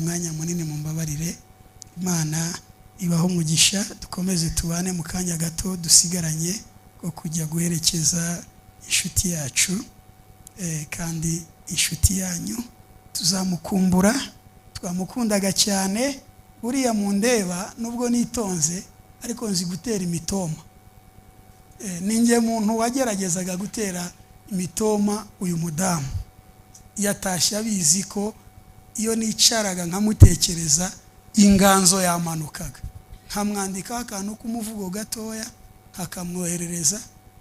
Umwanya munini mumbabarire. Imana ibaho umugisha, dukomeze tubane mu kanya gato dusigaranye ko kujya guherekeza inshuti yacu, kandi inshuti yanyu tuzamukumbura, twamukundaga cyane. Buriya mundeba nubwo nitonze, ariko nzi gutera imitoma. Ninjye muntu wageragezaga gutera imitoma uyu mudamu. Yatashye abizi ko iyo nicaraga nkamutekereza inganzo yamanukaga, nkamwandikaho akantu k'umuvugo gatoya nkakamwoherereza,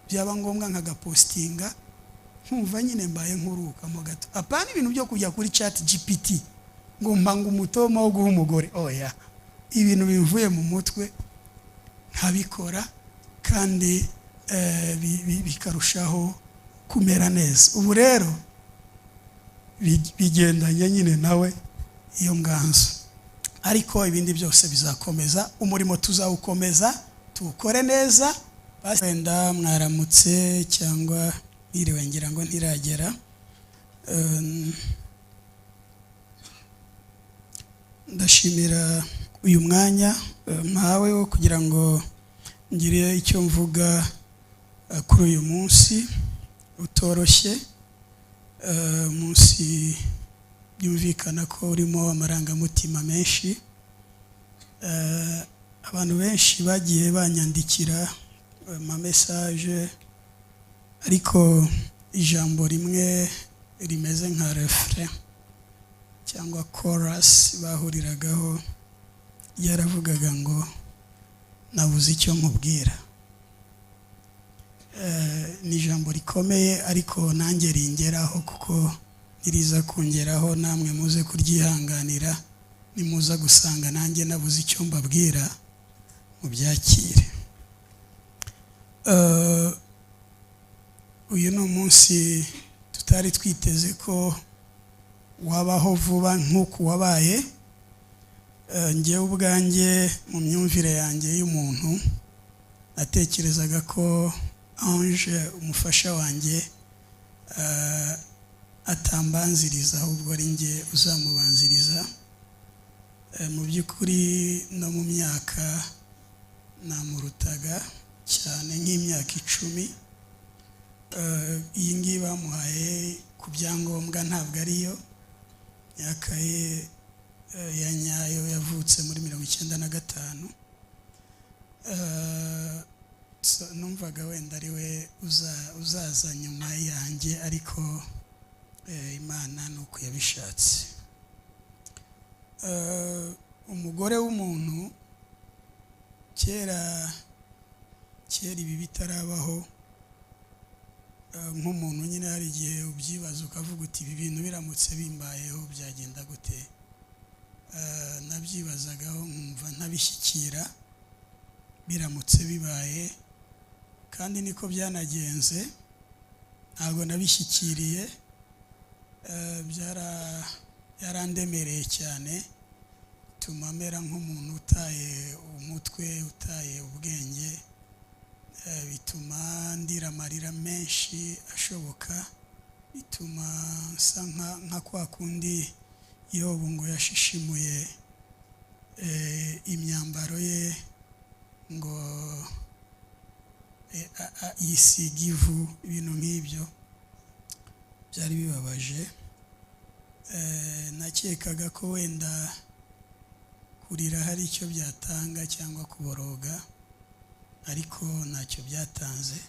byaba ngombwa nkagapostinga, nkumva nyine mbaye nkurukamo gato. Apana ibintu byo kujya kuri Chat GPT ngo mpanga umutoma wo guha umugore, oya, ibintu bivuye mu mutwe nkabikora, kandi bikarushaho kumera neza. Ubu rero bigendanye nyine nawe iyo nganzo, ariko ibindi byose bizakomeza, umurimo tuzawukomeza tuwukore neza. Wenda mwaramutse cyangwa mwiriwe, ngira ngo ntiragera. Ndashimira uyu mwanya mpawe wo kugira ngo ngire icyo mvuga kuri uyu munsi utoroshye, munsi byumvikana ko urimo amarangamutima menshi. Abantu benshi bagiye banyandikira ama message, ariko ijambo rimwe rimeze nka refrain cyangwa chorus bahuriragaho yaravugaga ngo nabuze icyo nkubwira. Ni ijambo rikomeye, ariko nanjye ringeraho, kuko niriza kongeraho namwe muze kuryihanganira, nimuza gusanga nanjye nabuze icyo mbabwira mubyakire. Uyu ni umunsi tutari twiteze ko wabaho vuba nk'uku wabaye. Njyewe ubwanjye mu myumvire yanjye y'umuntu natekerezaga ko Ange umufasha wanjye atambanziriza, ahubwo ari njye uzamubanziriza. Mu by'ukuri no mu myaka namurutaga cyane nk'imyaka 10. Iyi ngiyi bamuhaye ku byangombwa ntabwo ariyo myaka ye ya nyayo, yavutse muri 95. Numvaga wenda ari we uzaza nyuma yanjye, ariko Imana ni uko yabishatse. Umugore w'umuntu kera kera ibi bitarabaho, nk'umuntu nyine hari igihe ubyibaza ukavuga uti ibi bintu biramutse bimbayeho byagenda gute? Nabyibazagaho nkumva ntabishyikira biramutse bibaye, kandi niko byanagenze, ntabwo nabishyikiriye. Byarandemereye cyane, bituma mera nk'umuntu utaye umutwe, utaye ubwenge, bituma ndira amarira menshi ashoboka, bituma nsa nka kwa kundi Yobu ngo yashishimuye imyambaro ye ngo yisiga ivu, ibintu nk'ibyo byari bibabaje. Nakekaga ko wenda kurira hari icyo byatanga cyangwa kuboroga, ariko ntacyo byatanze.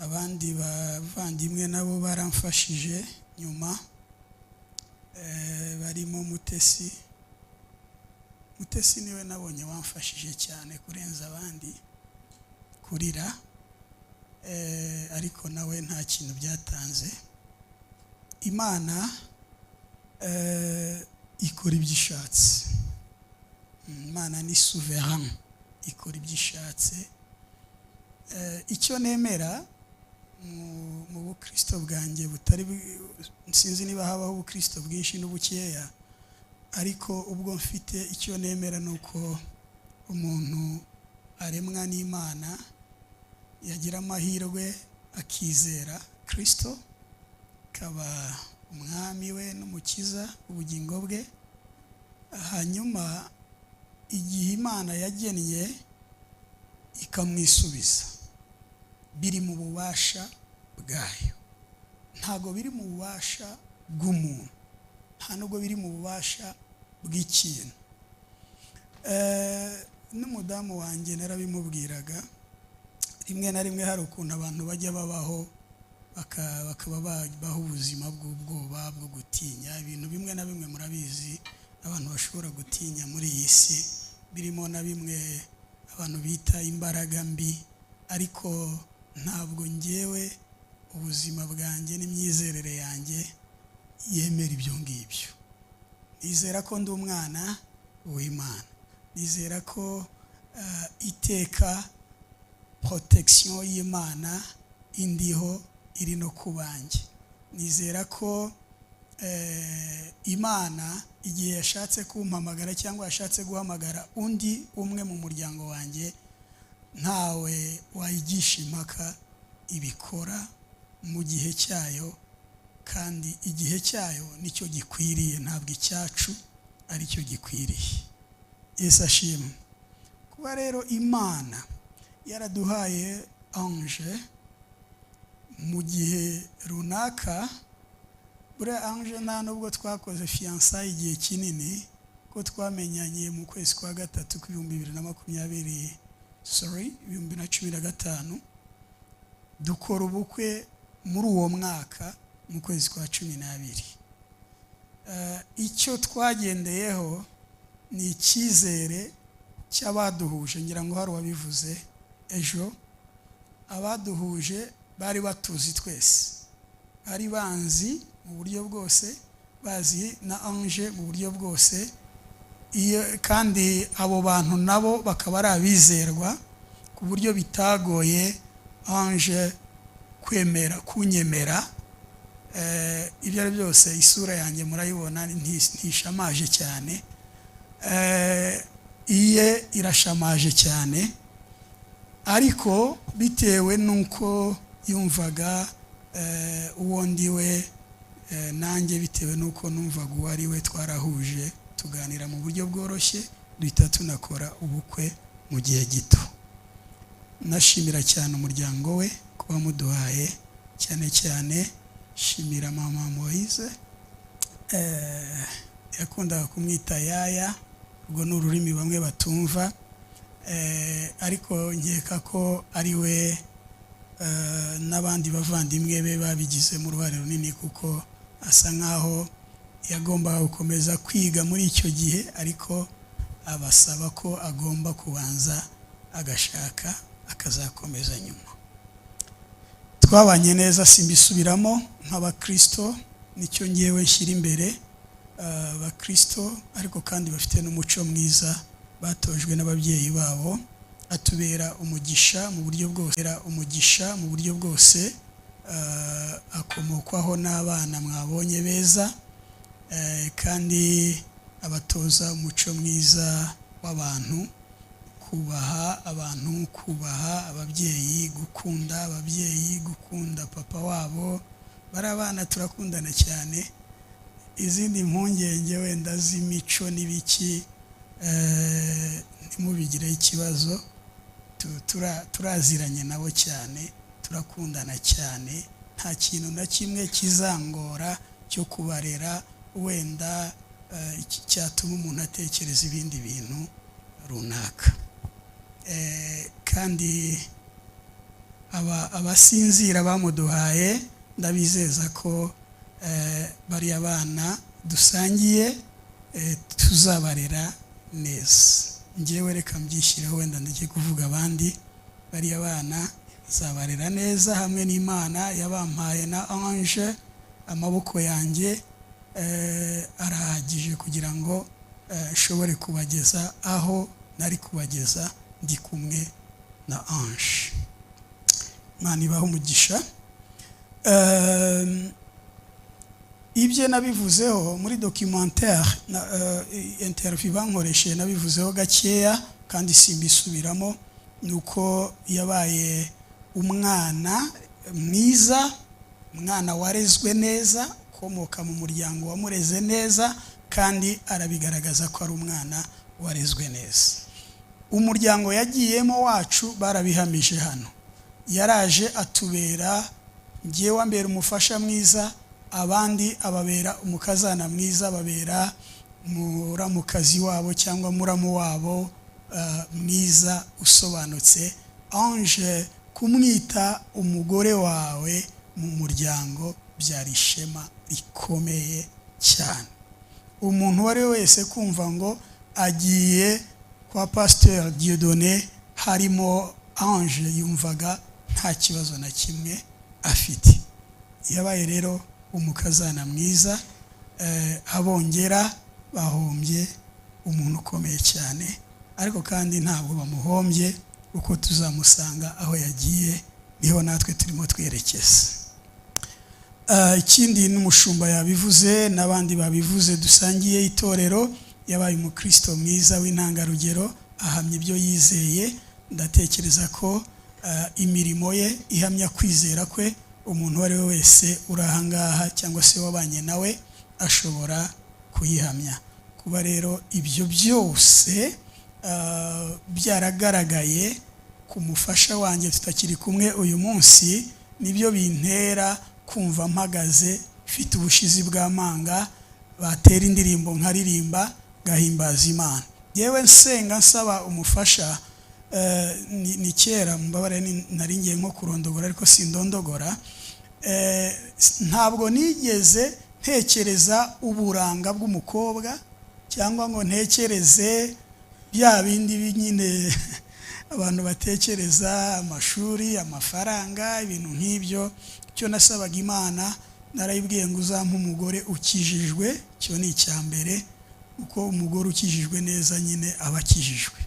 Abandi bavandimwe nabo baramfashije nyuma, barimo Mutesi. Mutesi niwe nabonye wamfashije cyane kurenza abandi kurira, ariko nawe nta kintu byatanze. Imana ikora ibyo ishatse. Imana ni souverain, ikora ibyo ishatse. Icyo nemera mu bukristo bwanjye butari, sinzi niba habaho ubukristo bwinshi n'ubukeya, ariko ubwo mfite icyo nemera ni uko umuntu aremwa n'Imana, yagira amahirwe akizera Kristo akaba umwami we n'umukiza ubugingo bwe. Hanyuma igihe Imana yagennye ikamwisubiza, biri mu bubasha bwayo, ntago biri mu bubasha bw'umuntu, nta nubwo biri mu bubasha bw'ikintu. N'umudamu wanjye narabimubwiraga, rimwe na rimwe hari ukuntu abantu bajya babaho bakaba babaho ubuzima bw'ubwoba bwo gutinya ibintu bimwe na bimwe. Murabizi, abantu bashobora gutinya muri iyi si, birimo na bimwe abantu bita imbaraga mbi, ariko ntabwo ngewe ubuzima bwanjye n'imyizerere yanjye yemera ibyo ngibyo. Nizera ko ndi umwana w'Imana, nizera ko iteka protection y'Imana indiho, iri no ku banjye. Nizera ko Imana igihe yashatse kumpamagara cyangwa yashatse guhamagara undi umwe mu muryango wanjye, ntawe wayigisha impaka, ibikora mu gihe cyayo, kandi igihe cyayo nicyo gikwiriye, ntabwo icyacu aricyo gikwiriye. Yesu ashimwe. Kuba rero Imana yaraduhaye Ange mu gihe runaka, buriya Ange nta nubwo twakoze fiançailles igihe kinini, ko twamenyanye mu kwezi kwa gatatu k'ibihumbi 2020, sorry, 2015, dukora ubukwe muri uwo mwaka mu kwezi kwa 12. Icyo twagendeyeho ni icyizere cy'abaduhuje. Ngira ngo hari uwabivuze ejo, abaduhuje bari batuzi twese, bari banzi mu buryo bwose, bazi na Ange mu buryo bwose. Iyo kandi abo bantu nabo bakaba ari abizerwa, ku buryo bitagoye Ange kwemera kunyemera. Ibyo ari byose, isura yanjye murayibona, ntishamaje cyane, iye irashamaje cyane, ariko bitewe n'uko yumvaga uwo ndiwe, nanjye bitewe n'uko numvaga uwo ari we, twarahuje, tuganira mu buryo bworoshye, duhita tunakora ubukwe mu gihe gito. Nashimira cyane umuryango we kuba muduhaye, cyane cyane shimira mama Moise, yakundaga kumwita yaya, ubwo ni ururimi bamwe batumva, ariko nkeka ko ari we n'abandi bavandimwe be babigizemo uruhare runini, kuko asa nkaho yagombaga gukomeza kwiga muri icyo gihe, ariko abasaba ko agomba kubanza agashaka, akazakomeza nyuma. Twabanye neza, simbisubiramo. Nk'abakristo nicyo ngewe nshyira imbere, abakristo ariko kandi bafite n'umuco mwiza batojwe n'ababyeyi babo. Atubera umugisha mu buryo bwose, umugisha mu buryo bwose, akomokwaho n'abana mwabonye beza, kandi abatoza umuco mwiza w'abantu, kubaha abantu, kubaha ababyeyi, gukunda ababyeyi, gukunda papa wabo. Bari abana turakundana cyane. Izindi mpungenge wenda z'imico n'ibiki, ntimubigireho ikibazo. Turaziranye nabo cyane, turakundana cyane, nta kintu na kimwe kizangora cyo kubarera wenda cyatuma umuntu atekereza ibindi bintu runaka. Kandi abasinzira bamuduhaye, ndabizeza ko bariya bana dusangiye tuzabarera neza. Ngewe reka mbyishyireho, wenda ndeke kuvuga abandi. Bariya bana zabarera neza hamwe n'Imana yabampaye na Ange. Amaboko yanjye arahagije kugira ngo nshobore kubageza aho nari kubageza ndi kumwe na Ange. Imana ibahe umugisha. Ibyo nabivuzeho muri documentaire na interview bankoresheje, nabivuzeho gakeya kandi simbisubiramo. Ni uko yabaye umwana mwiza, umwana warezwe neza, ukomoka mu muryango wamureze neza. Kandi arabigaragaza ko ari umwana warezwe neza. Umuryango yagiyemo wacu barabihamije hano. Yaraje atubera, ngewe ambera umufasha mwiza, abandi ababera umukazana mwiza, ababera muramukazi wabo cyangwa muramu wabo mwiza usobanutse. Ange, kumwita umugore wawe mu muryango byari ishema rikomeye cyane. Umuntu uwo ari we wese kumva ngo agiye kwa Pasteur Dieudonné harimo Ange, yumvaga nta kibazo na kimwe afite. Yabaye rero umukazana mwiza. Abongera bahombye umuntu ukomeye cyane, ariko kandi ntabwo bamuhombye, kuko tuzamusanga aho yagiye, niho natwe turimo twerekeza. Ikindi, n'umushumba yabivuze n'abandi babivuze dusangiye itorero, yabaye umukristo mwiza w'intangarugero, ahamya ibyo yizeye. Ndatekereza ko imirimo ye ihamya kwizera kwe. Umuntu uwo ari we wese uri aha ngaha cyangwa se wabanye nawe ashobora kuyihamya. Kuba rero ibyo byose byaragaragaye ku mufasha wanjye tutakiri kumwe uyu munsi, nibyo bintera kumva mpagaze mfite ubushizi bw'amanga, batera indirimbo nkaririmba, ngahimbaza Imana. Yewe, nsenga nsaba umufasha ni kera, mbabare, nari ngiye nko kurondogora ariko sindondogora. Ntabwo nigeze ntekereza uburanga bw'umukobwa cyangwa ngo ntekereze bya bindi nyine abantu batekereza, amashuri, amafaranga, ibintu nk'ibyo. Icyo nasabaga Imana, narayibwiye ngo uzampe umugore ukijijwe. Icyo ni icya mbere, kuko umugore ukijijwe neza nyine aba akijijwe,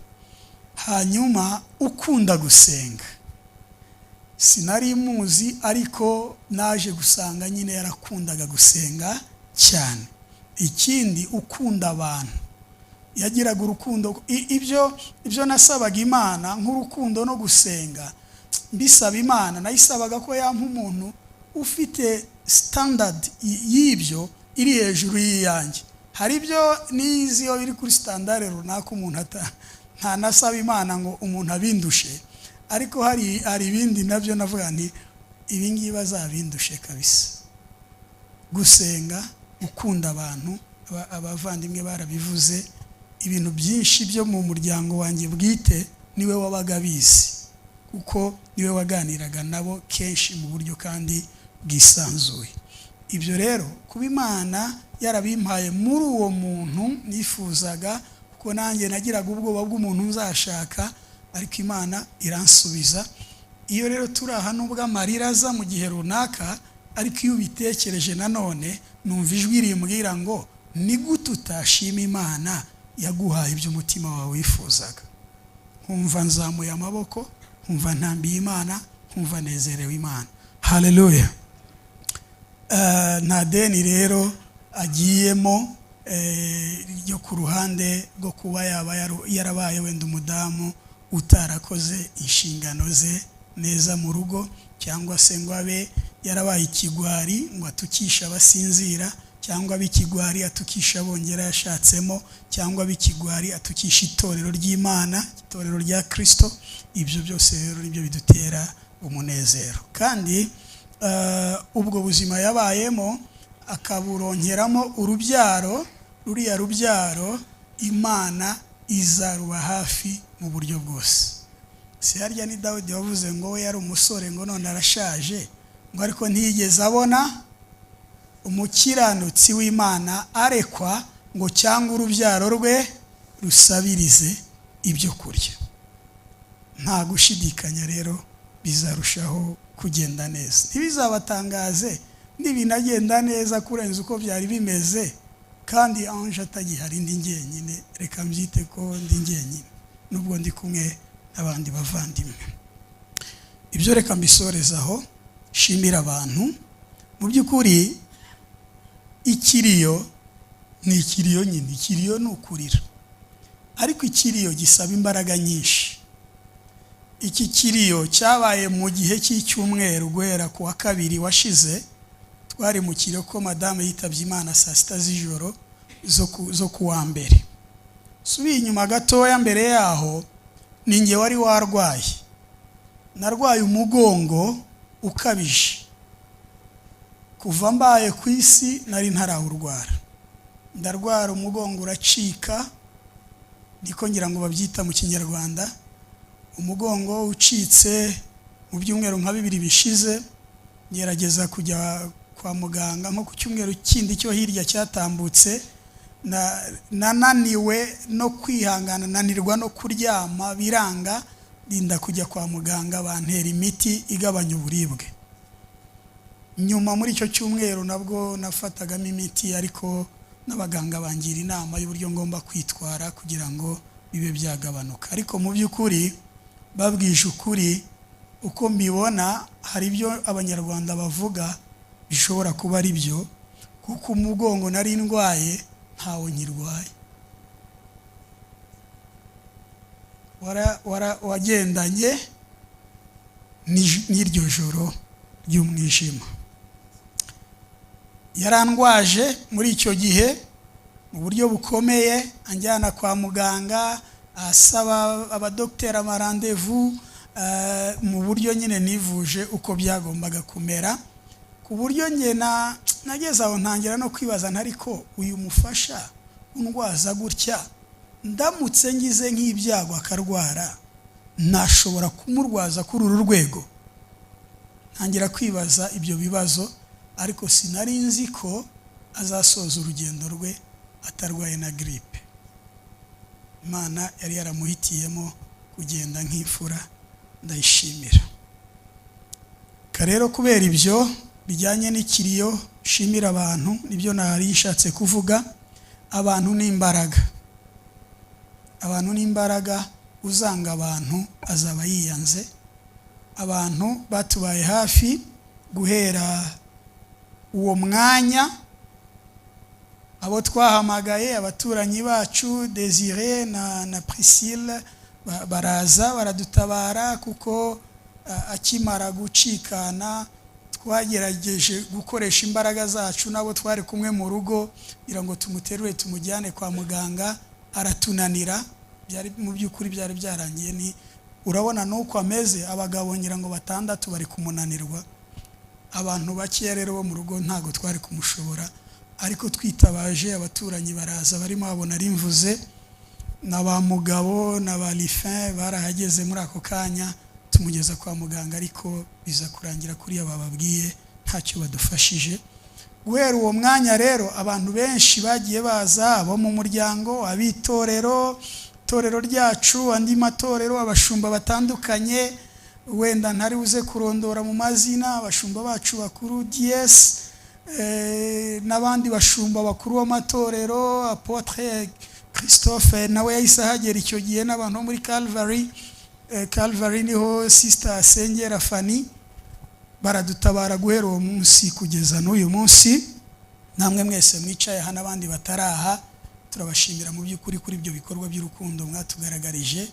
hanyuma ukunda gusenga. Sinari muzi, ariko naje gusanga nyine yarakundaga gusenga cyane. Ikindi, ukunda abantu, yagiraga urukundo. Ibyo nasabaga Imana nk'urukundo no gusenga, mbisaba Imana, nayisabaga ko yampa umuntu ufite standard y'ibyo iri hejuru y'iyanjye. Hari ibyo nizi iyo biri kuri standard runaka umuntu ntanasaba Imana ngo umuntu abindushe, ariko hari ibindi nabyo navuga nti ibi ngibi bazabindushe kabisa. Gusenga, gukunda abantu, abavandimwe barabivuze. Ibintu byinshi byo mu muryango wanjye bwite niwe wabaga abizi, kuko niwe waganiraga nabo kenshi mu buryo kandi bwisanzuye. Ibyo rero kuba Imana yarabimpaye muri uwo muntu nifuzaga, kuko nanjye nagiraga ubwoba bw'umuntu nzashaka, ariko Imana iransubiza. Iyo rero turi aha, nubwo amarira aza mu gihe runaka, ariko iyo ubitekereje nanone numva ijwi rimbwira ngo ni gute utashima Imana yaguhaye ibyo umutima wawe wifuzaga? Nkumva nzamuye amaboko, nkumva ntambiye Imana, nkumva nezerewe Imana. Haleluya! Nta deni rero agiyemo ryo ku ruhande rwo kuba yaba yarabaye wenda umudamu utarakoze inshingano ze neza mu rugo, cyangwa se ngo abe yarabaye ikigwari ngo atukishe abasinzira, cyangwa abe ikigwari atukisha abongera yashatsemo, cyangwa abe ikigwari atukisha itorero ry'Imana, itorero rya Kirisito. Ibyo byose rero nibyo bidutera umunezero. Kandi ubwo buzima yabayemo akaburonkeramo urubyaro, ruriya rubyaro Imana izaruba hafi mu buryo bwose. Si harya ni Dawidi wavuze ngo we yari umusore, ngo none arashaje, ngo ariko ntiyigeze abona umukiranutsi w'Imana arekwa, ngo cyangwa urubyaro rwe rusabirize ibyo kurya? Nta gushidikanya rero bizarushaho kugenda neza. Ntibizabatangaze nibinagenda neza kurenza uko byari bimeze kandi Ange atagihari, ndi njyenyine. Reka mbyite ko ndi njyenyine nubwo ndi kumwe n'abandi bavandimwe. Ibyo reka mbisorezaho, shimira abantu. Mu by'ukuri ikiriyo ni ikiriyo nyine, ikiriyo ni ukurira, ariko ikiriyo gisaba imbaraga nyinshi. Iki kiriyo cyabaye mu gihe cy'icyumweru, guhera ku wa kabiri washize twari mu kiriyo, ko madamu yitabye Imana saa 6 z'ijoro. zo kuwa mbere. Subiye inyuma gatoya, mbere yaho ni njye wari warwaye. Narwaye umugongo ukabije, kuva mbaye ku isi nari ntarawurwara. Ndarwara umugongo uracika, niko ngira ngo babyita mu Kinyarwanda. Umugongo ucitse mu byumweru nka 2 bishize, ngerageza kujya kwa muganga nko ku cyumweru kindi cyo hirya cyatambutse, nananiwe no kwihangana, nanirwa no kuryama biranga, ndinda kujya kwa muganga bantera imiti igabanya uburibwe. Nyuma muri icyo cyumweru nabwo nafatagamo imiti, ariko n'abaganga bangira inama y'uburyo ngomba kwitwara kugira ngo bibe byagabanuka. Ariko mu by'ukuri babwije ukuri, uko mbibona hari ibyo Abanyarwanda bavuga bishobora kuba ari byo, kuko umugongo nari ndwaye ntawo nkirwaye. Wagendanye n'iryo joro ry'umwijima. Yarandwaje muri icyo gihe mu buryo bukomeye, anjyana kwa muganga, asaba abadokiteri amarandevu, mu buryo nyine nivuje uko byagombaga kumera, ku buryo njye nageze aho ntangira no kwibaza ntariko uyu mufasha undwaza gutya, ndamutse ngize nk'ibyago akarwara, nashobora kumurwaza kuri uru rwego? Ntangira kwibaza ibyo bibazo, ariko sinari nzi ko azasoza urugendo rwe atarwaye na grippe. Imana yari yaramuhitiyemo kugenda nk'imfura, ndayishimira. Rero kubera ibyo bijyanye n'ikiriyo, shimira abantu, nibyo nari nshatse kuvuga. Abantu ni imbaraga, abantu ni imbaraga, uzanga abantu azaba yiyanze. Abantu batubaye hafi guhera uwo mwanya, abo twahamagaye, abaturanyi bacu Desire na Priscille baraza baradutabara, kuko akimara gucikana twagerageje gukoresha imbaraga zacu nabo twari kumwe mu rugo kugira ngo tumuterure tumujyane kwa muganga, aratunanira. Byari mu by'ukuri byari byarangiye, ni urabona nuko ameze, abagabo ngira ngo 6 bari kumunanirwa, abantu bake rero bo mu rugo ntago twari kumushobora, ariko twitabaje abaturanyi baraza, barimo abona rimvuze na ba mugabo na ba Lifin barahageze muri ako kanya, tumugeza kwa muganga, ariko biza kurangira kuri bababwiye ntacyo badufashije. Guhera uwo mwanya rero abantu benshi bagiye baza, abo mu muryango, abitorero, torero ryacu, andi matorero, abashumba batandukanye, wenda ntari buze kurondora mu mazina, abashumba bacu bakuru DS n'abandi bashumba bakuru b'amatorero, Apotre Christophe nawe yahise ahagera icyo gihe, n'abantu bo muri Calvary. Calvary niho Sister asengera Fanny. Baradutabara guhera uwo munsi kugeza n'uyu munsi. Namwe mwese mwicaye aha n'abandi bataraha, turabashimira mu by'ukuri kuri ibyo bikorwa by'urukundo mwatugaragarije.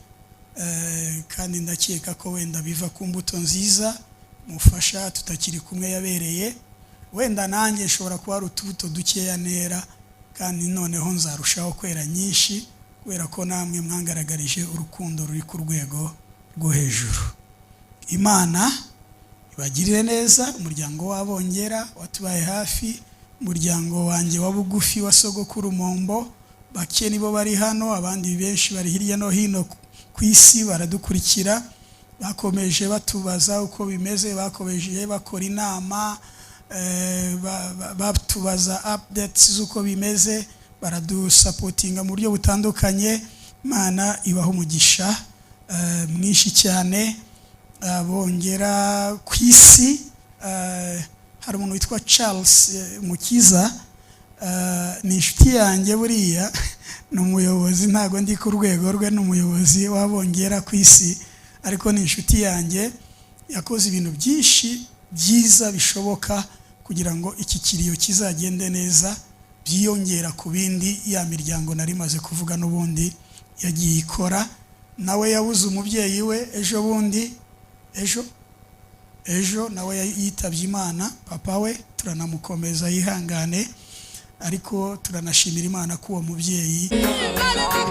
Kandi ndakeka ko wenda biva ku mbuto nziza mufasha tutakiri kumwe yabereye, wenda nanjye nshobora kuba ari utubuto dukeya nera, kandi noneho nzarushaho kwera nyinshi, kubera ko namwe mwangaragarije urukundo ruri ku rwego rwo hejuru. Imana ibagirire neza, umuryango w'Abongera watubaye hafi, umuryango wanjye wa bugufi wa sogokuru Mombo, bake nibo bari hano, abandi benshi bari hirya no hino ku isi baradukurikira, bakomeje batubaza uko bimeze, bakomeje bakora inama, batubaza updates z'uko bimeze, baradusapotinga mu buryo butandukanye. Imana ibaha umugisha mwinshi cyane. Bongera ku isi, hari umuntu witwa Charles Mukiza, ni inshuti yanjye, buriya ni umuyobozi, ntago ndi ku rwego rwe, ni umuyobozi w'Abongera ku isi, ariko ni inshuti yanjye, yakoze ibintu byinshi byiza bishoboka kugira ngo iki kiriyo kizagende neza, byiyongera ku bindi ya miryango nari maze kuvuga n'ubundi yagiye ikora. Nawe yabuze umubyeyi we ejo bundi, ejo nawe yitabye Imana, papa we, turanamukomeza yihangane. Ariko turanashimira Imana ko uwo mubyeyi Hallelujah.